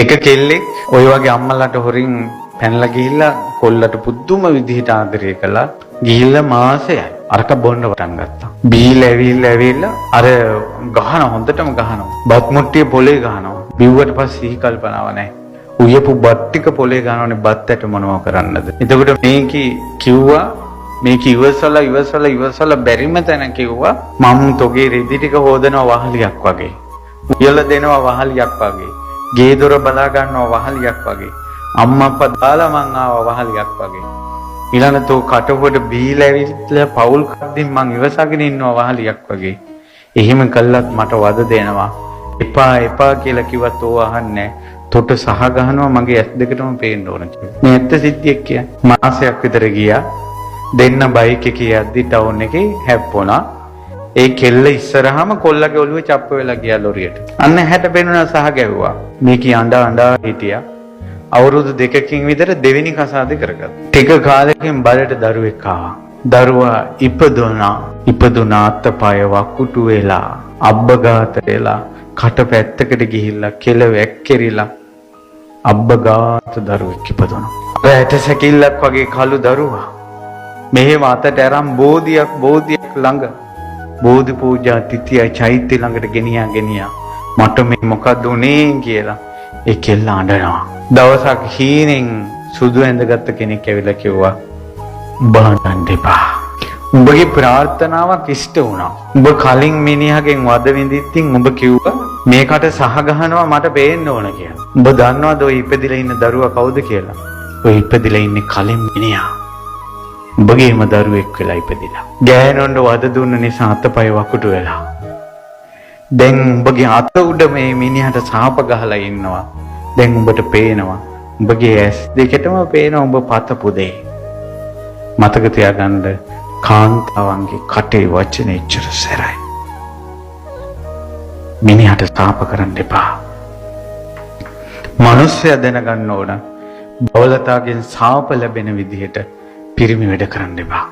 එක කෙල්ලෙක් ඔය වගේ අම්මලාට හොරින් පැනලා ගිහිල්ලා කොල්ලට පුදුම විදිහට ආදරය කළා. ගිහිල්ලා මාසයයි අරක බොන්න පටන් ගත්තා. බීලා ඇවිල්ලා ඇවිල්ලා අර ගහන හොඳටම ගහනවා. බත් මුට්ටිය පොලේ ගහනවා. බිව්වට පස්සේ සිහි කල්පනාව නැහැ. උයපු බත් ටික පොලේ ගහනවනේ බත් ඇට මොනව කරන්නද? එතකොට මේකි කිව්වා, මේක ඉවසලා ඉවසලා ඉවසලා බැරිම තැන කිව්වා, මම තොගේ රෙදි ටික හොදනවා වහලියක් වගේ. උයලා දෙනවා වහලියක් වගේ. ගේ දොර බලා ගන්නවා වහලියක් වගේ. අම්මා අප්පා දාලා මං ආවා වහලියක් වගේ. ඊළඟ තෝ කටුවට බීලා ඇවිල්ලා පවුල් කද්දින් මං ඉවසගෙන ඉන්නවා වහලියක් වගේ. එහෙම කළත් මට වද දෙනවා. එපා එපා කියලා කිව්වත් ඕව අහන්නේ තොට සහ ගහනවා මගේ ඇස් දෙකටම පේන්න ඕන කියලා. මේ ඇත්ත සිද්ධියක් කියන්නේ. මාසයක් විතර ගියා. දෙන්න බයික් එකේ යද්දි ටවුන් එකේ හැප්පුණා. ඒ කෙල්ල ඉස්සරහම කොල්ලගේ ඔළුවේ චප්ප වෙලා ගියා ලොරියට. අන්න හැට පෙනුණා සහ ගැහුවා. මේකී අඬ අඬ හිටියා. අවුරුදු දෙකකින් විතර දෙවෙනි කසාදෙ කරගත්තා. ටික කාලෙකින් බඩට දරුවෙක් ආවා. දරුවා ඉපදුනා. ඉපදුනා අතපය වකුටු වෙලා, අබ්බගාත වෙලා, කට පැත්තකට ගිහිල්ලා කෙල වැක්කිරිලා අබ්බගාත දරුවෙක් ඉපදුනා. අර ඇට සැකිල්ලක් වගේ කළු දරුවා මෙහෙම අතට අරන් බෝධියක් බෝධියක් ළඟ බෝධි පූජා තිතිය චෛත්‍ය ළඟට ගෙනියා ගෙනියා මට මේ මොකද්ද උනේ කියලා ඒ කෙල්ල අඬනවා. දවසක් හීනෙන් සුදු ඇඳගත්ත කෙනෙක් ඇවිල්ලා කිව්වා, උඹ අඬන්න එපා. උඹගේ ප්‍රාර්ථනාවක් ඉෂ්ට වුණා. උඹ කලින් මිනිහගෙන් වද විඳිද්දින් උඹ කිව්වා මේකට සහ ගහනවා මට පේන්න ඕන කියලා. උඹ දන්නවද ඔය ඉපදිලා ඉන්න දරුවා කවුද කියලා? ඔය ඉපදිලා ඉන්නේ කලින් මිනිහා. උඹගේම දරුවෙක් වෙලා ඉපදිලා. ගෑනුන්ට වද දුන්න නිසා අතපය වකුටු වෙලා. දැන් උඹගේ අත උඩ මේ මිනිහට සාප ගහලා ඉන්නවා. දැන් උඹට පේනවා. උඹගේ ඇස් දෙකටම පේනවා උඹ පතපු දේ. මතක තියාගන්න, කාන්තාවන්ගේ කටේ වචන එච්චර සැරයි. මිනිහට සාප කරන්න එපා. මිනිස්සයා දැනගන්න ඕන, බවලතාගෙන් සාප ලැබෙන විදිහට පිරිමි වැඩ කරන්න එපා.